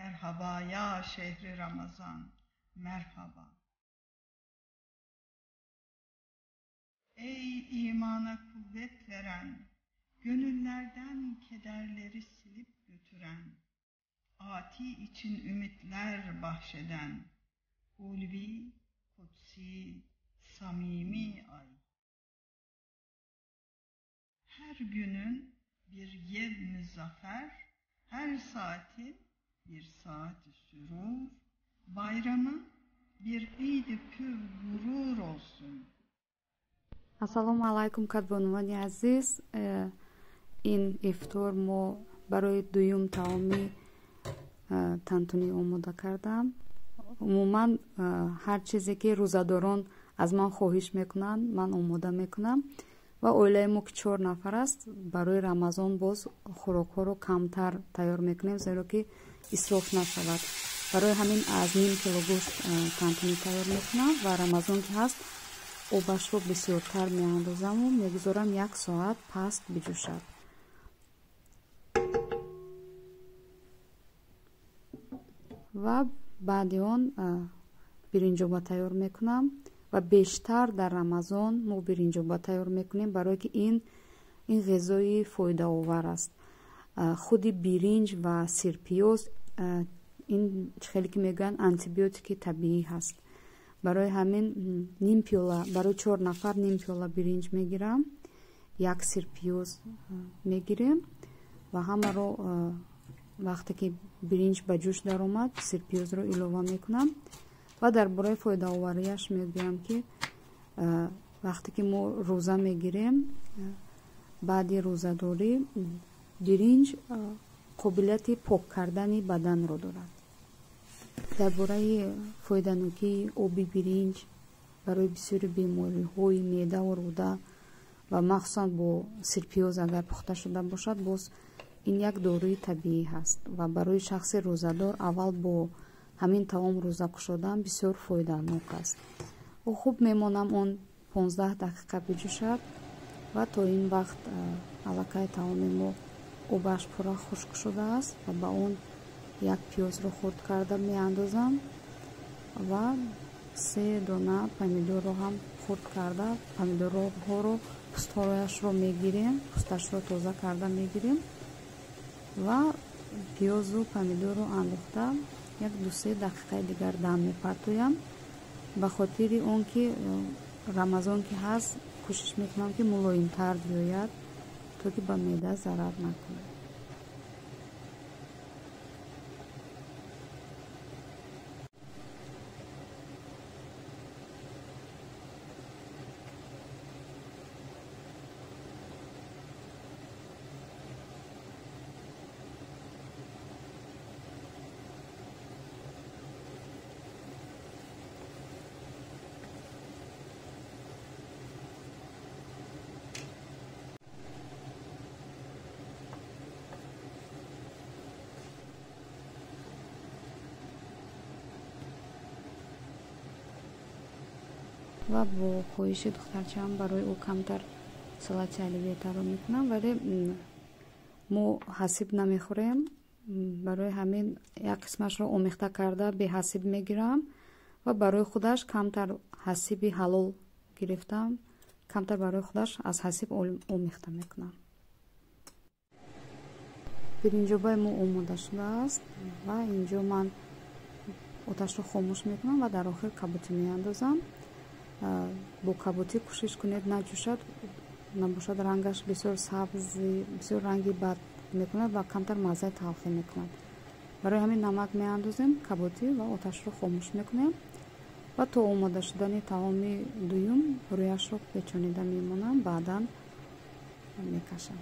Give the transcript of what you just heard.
Merhaba ya şehri Ramazan, merhaba. Ey imana kuvvet veren, gönüllerden kederleri silip götüren, ati için ümitler bahşeden, ulvi, kutsi, samimi ay. Her günün bir yevm-i zafer, her saatin bir saat-i sürur, bayramın bir id-i pür gurur olsun. Ассалому алайкум, кадбонувони азиз. Ин ифтор мо барои дуюм таоми тантунӣ омода кардам. Умуман ҳар чизе ки рӯзадорон аз ман хоҳиш мекунанд, ман омода мекунам. Ва оилаи мо ки 4 нафар аст, барои Рамазон боз хӯрокҳоро камтар тайёр мекунем, зеро ки исроф нашавад. Барои ҳамин аз ним кило гӯшт тантунӣ тайёр мекунам ва Рамазон ки ҳаст, обашро бисёртар меандозаму мегузорам 1 соат паст биҷӯшад. Ва баъди он биринҷоба тайёр мекунам ва бештар дар Рамазон мо биринҷоба тайёр мекунем, барое ки ин ғизои фоидаовар аст. Худи биринҷ ва сирпиёз ин хеле ки мегӯянд антибиотики табиӣ ҳаст. Барои ҳамин ним пиёла, барои 4 нафар ним пиёла биринҷ мегирам, 1 сирпиёз мегирем ва ҳамаро вақте ки биринҷ ба ҷӯш даромад, сирпиёзро илова мекунам. Ва дар бораи фоидаоварияш мегӯям ки вақте ки мо рӯза мегирем, баъди рӯзадорӣ биринҷ қобилияти пок кардани баданро дорад. Дар бораи фоиданокии оби биринҷ барои бисёри бемориҳои меъдаву рӯда ва махсусан бо сирпиёз агар пухта шуда бошад, боз ин як доруи табиӣ ҳаст ва барои шахси рӯзадор аввал бо ҳамин таом рӯза кушодан бисёр фоиданок аст. Хуб мемонам он 15 дақиқа биҷӯшад ва то ин вақт аллакай таоми мо обаш пурра хушк шудааст ва ба он 1 пиёзро хурд карда меандозам ва 3 дона помидорро ҳам хурд карда, помидорҳоро пӯстҳояшро мегирем, пӯсташро тоза карда мегирем ва пиёзу помидорро андохта 1-2-3 дақиқаи дигар дам мепартоям. Ба хотири он ки Рамазон ки ҳаст, кӯшиш мекунам ки мулоимтар биёяд, то ки ба меъда зарар накунад. Ва бо хоҳиши духтарчаам барои ӯ камтар салати оливье тайёр мекунам, вале мо ҳасиб намехӯрем. Барои ҳамин як қисмашро омехта карда беҳасиб мегирам ва барои худаш камтар ҳасиби ҳалол гирифтам, камтар барои худаш аз ҳасиб омехта мекунам. Биринҷобаи мо омода шудааст ва инҷо ман оташро хомӯш мекунам ва дар охир кабутӣ меандозам. Бо кабутӣ кӯшиш кунед наҷӯшад, набошад рангаш бисёр сабзи, бисёр ранги бад мекунад ва камтар маззаи талхӣ мекунад. Барои ҳамин намак меандозем, кабутӣ ва оташро хомӯш мекунем ва то омода шудани таоми дуюм рӯяшро печонида мемонам, баъдан мекашам.